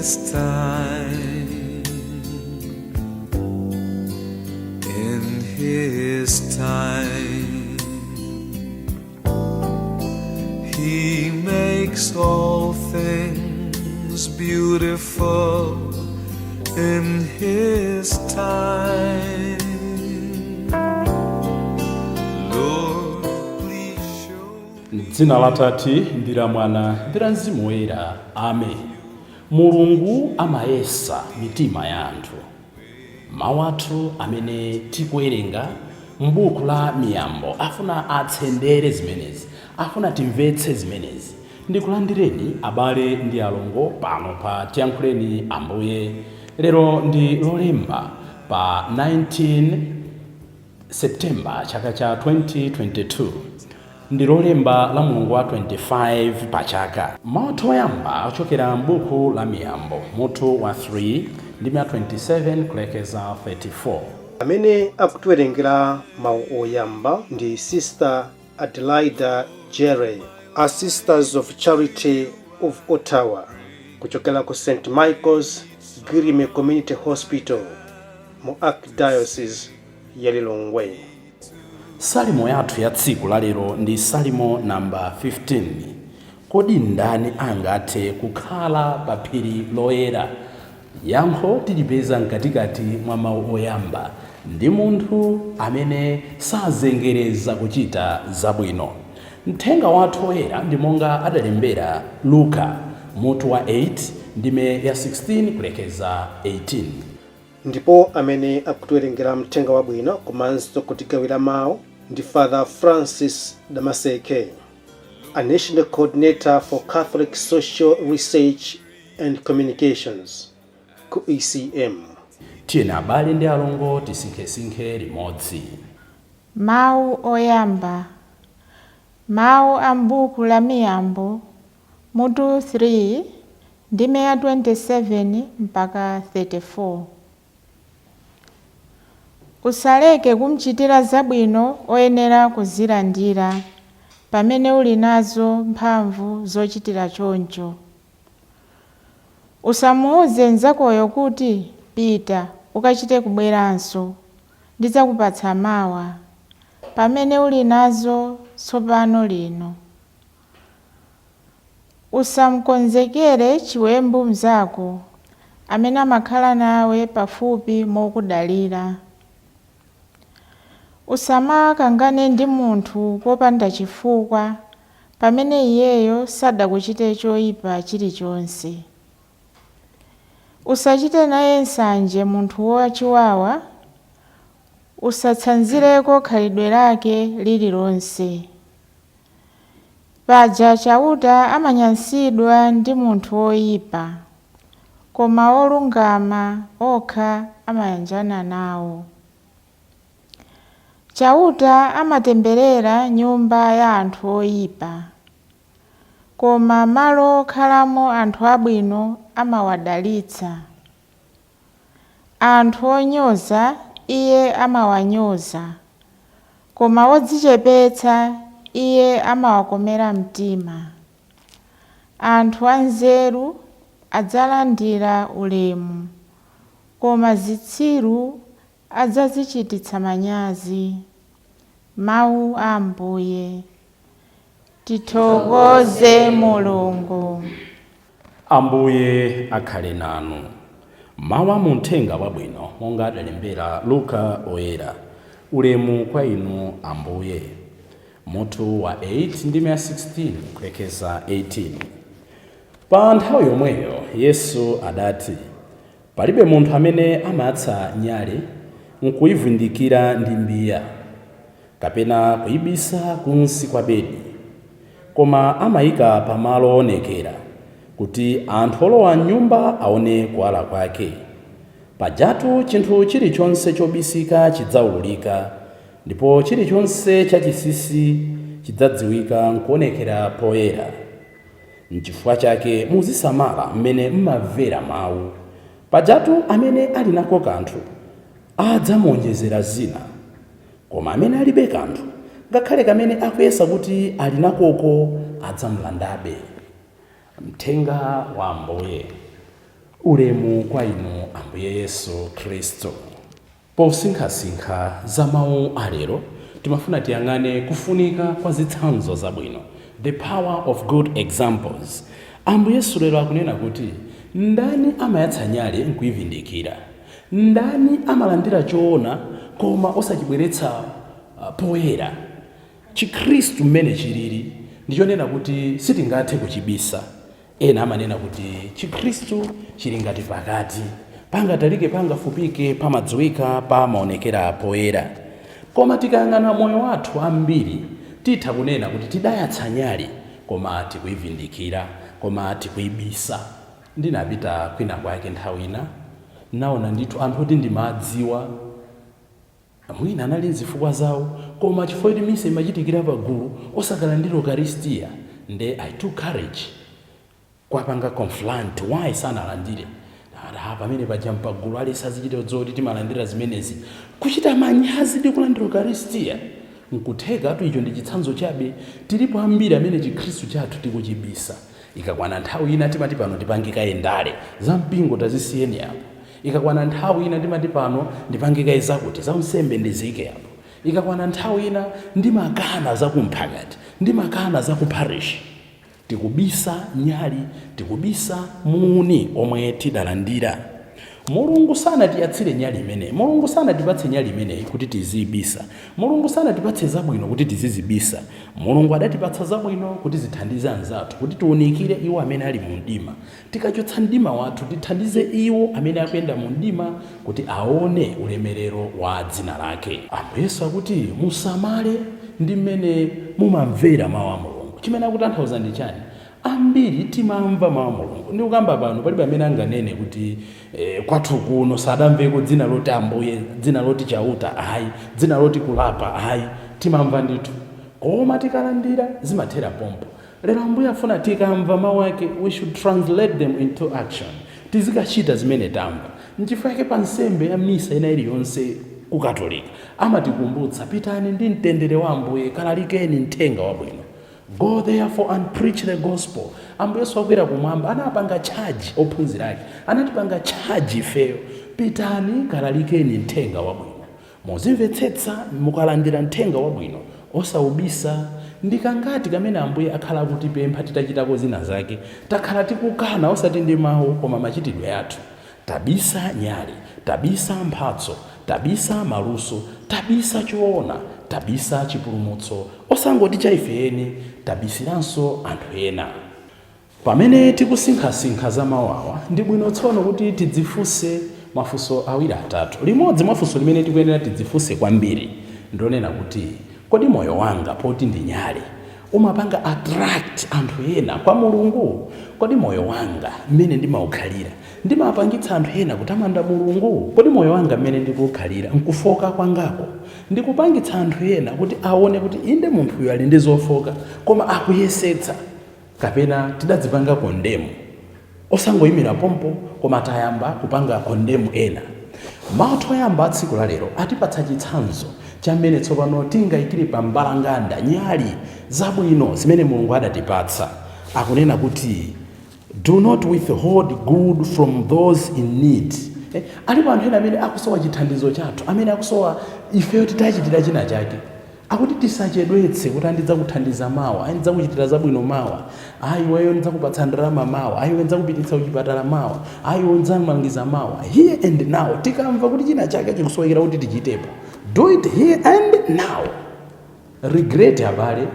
His time. In His time, He makes all things beautiful in His time. Lord, please show. Dzina la Tate ndi la Mwana ndi la Mzimu Woyera, amen. Mulungu amayesa mitima ya anthu. Mawu athu amene tikuwerenga m'buku la Miyambo afuna atsendere zimenezi, afuna timvetse zimenezi. Ndikulandireni, abale ndi alongo, pano pa Tiyankhuleni Ambuye. Lero ndi Lolemba pa 19 Septemba chaka cha 2022. Ndi Lolemba la mulungu wa 25 pa chaka. Mawu oyamba ochokera m'buku la Miyambo, mutu wa 3 ndi 27 kulekeza 34. Amene akutiwerengera mawu oyamba ndi Sister Adelaida Jerry, a Sisters of Charity of Ottawa, kuchokera ku St Michael's Girime Community Hospital mu Archdiocese ya Lilongwe. Salimo yathu ya tsiku lalero ndi Salimo namba 15. Kodi ndani angathe kukhala pa phiri loyera? Yankho tilipeza mkatikati mwa mawu oyamba: ndi munthu amene sazengereza kuchita zabwino. Mthenga wathu woyera ndi monga adalembera Luka, mutu wa 8, ndime ya 16 kulekeza 18. Ndipo amene akutiwerengera mthenga wabwino komanso kutigawira mawu ndi Father Francis Damaseke, a National Coordinator for Catholic Social Research and Communications ku ECM. Tiyeni, abale ndi alongo, tisinkhesinkhe limodzi. Mawu oyamba. Mawu a m'buku la Miyambo, mutu 3, ndime ya 27 mpaka 34. Usaleke kumchitira zabwino oyenera kuzilandira pamene uli nazo mphamvu zochitira choncho. Usamuwuze mnzakoyo kuti, "Pita ukachite kubweranso, ndidzakupatsa mawa," pamene uli nazo tsopano lino. Usamukonzekere chiwembu mnzako amene amakhala nawe pafupi mokudalira. Usamakangane ndi munthu popanda chifukwa pamene iyeyo sadakuchite choyipa chilichonse. Usachite naye nsanje munthu wachiwawa, usatsanzireko khalidwe lake lililonse. Paja Chauta amanyansidwa ndi munthu woyipa, koma olungama okha amayanjana nawo. Chauta amatemberera nyumba ya anthu oyipa, koma malo okhalamo anthu abwino amawadalitsa. Anthu onyoza Iye amawanyoza, koma odzichepetsa Iye amawakomera mtima. Anthu anzeru adzalandira ulemu, koma zitsiru adzazichititsa manyazi. Mawu a Ambuye. Tithokoze Mulungu. Ambuye akhale nanu. Mawu a muthenga wabwino monga adalembera Luka Oyera. Ulemu kwa inu, Ambuye. Mutu wa 8, ndime ya 16 kulekeza 18. Pa nthawi yomweyo Yesu adati, "Palibe munthu amene amayatsa nyale nkuyivundikira ndi mbiya kapena kuyibisa kunsi kwa bedi, koma amayika pamalo oonekera kuti anthu olowa m'nyumba aone kuwala kwake. Pajatu chinthu chilichonse chobisika chidzawululika, ndipo chilichonse chachinsinsi chidzadziwika nkuonekera poyera. Nchifukwa chake muzisamala mmene mmamvera mawu. Pajatu amene ali nako kanthu adzamuonjezera zina, koma amene alibe kanthu, ngakhale kamene akuyesa kuti ali nakoko adzamulandabe." Mthenga wa Ambuye. Ulemu kwa inu, Ambuye Yesu Khristu. Posinkhasinkha za mawu alero, timafuna tiyang'ane kufunika kwa zitsanzo zabwino, the power of good examples. Ambuye Yesu lero akunena kuti ndani amayatsa nyale nkuyivindikira? Ndani amalandira choona koma osachibweretsa poyera? Chikhristu mmene chilili ndichonena kuti sitingathe kuchibisa. Ena amanena kuti Chikhristu chili ngati pakati, pangatalike pangafupike, pamadziwika, pamaonekera poyera. Koma tikayang'ana moyo wathu, ambiri titha kunena kuti tidayatsa nyale koma tikuyivindikira, koma tikuyibisa. Ndinapita kwina kwake nthawi ina, naona ndithu anthu oti ndimadziwa, mwina anali nzifukwa zawo, koma chifukwa kuti misa imachitikira pagulu, osakalandira Ukaristiya. Nde I took courage kwapanga confront, why sanalandire? Ah, pamene paja mpagulu, alesi azichita zoti timalandira zimenezi, kuchita manyazi ndi kulandira Ukaristiya. Nkutheka atu icho ndi chitsanzo chabe. Tilipo ambiri amene Chikhristu chathu tikuchibisa. Ikakwana nthawi ina timati pano tipange kaye ndale, za mpingo tazisiyeni apo. Ikakwana nthawi ina timati pano ndipange kaye zakuti, za unsembe ndiziyike apo. Ikakwana nthawi ina ndimakana zakumphakati, ndimakana za ku parish. Tikubisa nyali, tikubisa muni omwe tidalandira. Mulungu sanatiyatsire nyali imeneyi, Mulungu sanatipatse nyali imeneyi kuti tiziyibisa. Mulungu sanatipatse zabwino kuti tizizibisa. Mulungu adatipatsa zabwino kuti zithandize anzathu, kuti tiwunikire iwo amene ali mu mdima. Tikachotsa mdima wathu, tithandize iwo amene akuyenda mu mdima kuti aone ulemerero wa dzina lake. Ambuye Yesu akuti musamale ndi mmene mumamvera mawu a Mulungu. Chimene akutanthauza ndi chani? Ambiri timamva mawu a Mulungu. Ndi kukamba pano, palibe amene anganene kuti kwathu kuno sadamveko dzina loti Ambuye, dzina loti Chauta ayi, dzina loti kulapa ayi. Timamva ndithu, koma tikalandira zimathera pompo. Lero Ambuye afuna tikamva mawu ake, we should translate them into action, tizikachita zimene tamva. Nchifukwa chake pa nsembe ya misa ina iliyonse ku Katolika amatikumbutsa, "Pitani ndi mtendere wa Ambuye, kalalikeni mthenga wabwino." Go therefore and preach the gospel. Ambuye Yesu akwera kumwamba, anapanga charge ophunzira ake, anatipanga charge ifeyo, pitani kalalikeni mthenga wabwino. Muzimvetsetsa, mukalandira mthenga wabwino osawubisa. Ndikangati kamene Ambuye akhala akutipempha titachitako zina zake, takhala tikukana, osati ndi mawu koma machitidwe athu? Tabisa nyale, tabisa mphatso, tabisa maluso, tabisa choona, tabisa chipulumutso, osangoti cha ife eni, tabisiranso anthu ena. Pamene tikusinkhasinkha za mawu awa, ndi bwino tsono kuti tidzifunse mafunso awiri atatu. Limodzi mwa funso limene tikuyenera tidzifunse kwambiri ndonena kuti, kodi moyo wanga, poti ndi nyale, umapanga attract anthu ena kwa Mulungu? Kodi moyo wanga mmene ndimaukhalira ndimapangitsa anthu ena kutamanda Mulungu? Kodi moyo wanga mmene ndikuukhalira, nkufoka kwangako, ndikupangitsa anthu ena kuti aone kuti inde, munthuyo ali ndi zofoka koma akuyesetsa, kapena tidadzipanga condemn, osangoyimira pompo koma tayamba kupanga condemn ena? Mawu oyamba a tsiku la lero atipatsa chitsanzo chamene tsopano tingayikire pa mbalanganda nyali zabwino zimene Mulungu adatipatsa. Akunena kuti, "Do not withhold good from those in need." Alipo anthu ena amene akusowa chithandizo chathu, amene akusowa ifeyo titachitira china chake. Akuti tisachedwetse kuti andidzakuthandiza mawa, ayi, ndidzakuchitira zabwino mawa, ayi, iweyo ndidzakupatsa ndalama mawa, ayi, iwe ndidzakupititsa kuchipatala mawa, ayi, iwe ndidzamangiza mawa. Here and now. Tikamva kuti china chake chikusowekera kuti tichitepo, do it here and now. Regret, abale,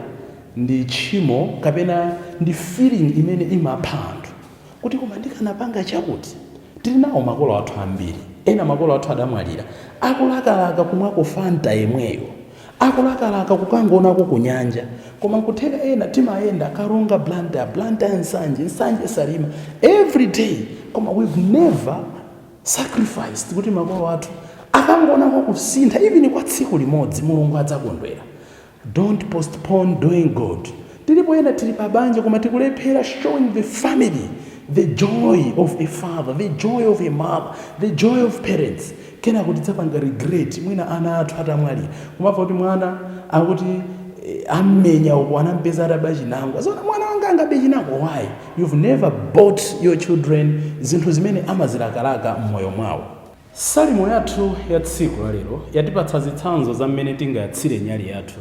ndi tchimo kapena ndi feeling imene imapha anthu, kuti koma ndikanapanga chakuti. Tili nawo makolo athu ambiri, ena makolo athu adamwalira akulakalaka kumwako Fanta yemweyo, akulakalaka kukangonako kunyanja. Koma nkutheka ena timayenda Karonga, Blantyre, Blantyre, Nsanje, Nsanje, Salima every day, koma we've never sacrificed kuti makolo athu akangonako kusintha even kwa tsiku limodzi, Mulungu adzakondwera. Don't postpone doing good. Tilipo ena tili pabanja koma tikulephera showing the family the joy of a father, the joy of a mother, the joy of parents. Kenako tidzapanga regret mwina ana athu atamwalira, kumamva kuti mwana akuti Ammenya uko, anampeza ataba chinangwa. Zona mwana wanga angabe chinangwa? Why? You've never bought your children zinthu zimene amazilakalaka m'moyo mwawo. Salimo yathu ya tsiku la lero yatipatsa zitsanzo za mmene tingayatsire nyali yathu.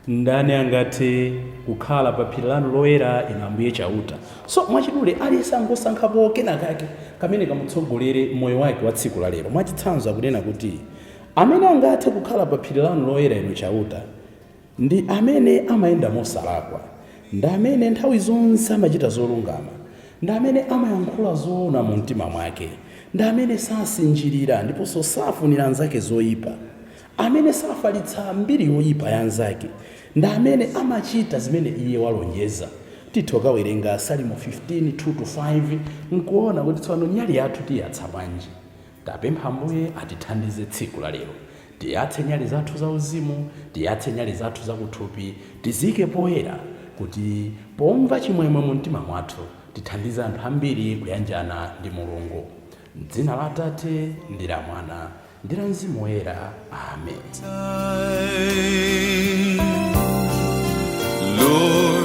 Ndani angathe kukhala pa phiri lanu loyera, inu Ambuye Chauta? So mwachidule, aliyense angosankhapo kenakake kamene kamutsogolere moyo wake wa tsiku la lero. Mwachitsanzo, akunena kuti amene angathe kukhala pa phiri lanu loyera, inu Chauta, ndi amene amayenda mosalakwa, ndi amene nthawi zonse amachita zolungama, ndi amene amayankhula zoona mu mtima mwake, ndi amene sasinjirira ndiponso safunira anzake zoyipa, amene safalitsa mbiri yoyipa ya anzake, ndi amene amachita zimene iye walonjeza. Titha kukawerenga Salimo 15 2 to 5 nkuona kuti tsopano nyali yathu tiyatsa bwanji. Tapempha Ambuye atithandize tsiku la lero, tiyatse nyali zathu za uzimu, tiyatse nyali zathu zakuthupi, tizike poyera kuti pomva chimwemwe mu mtima mwathu tithandize anthu ambiri kuyanjana ndi Mulungu. M'dzina la Atate ndi la Mwana ndi la Mzimu Woyera, amen. Time. Lord,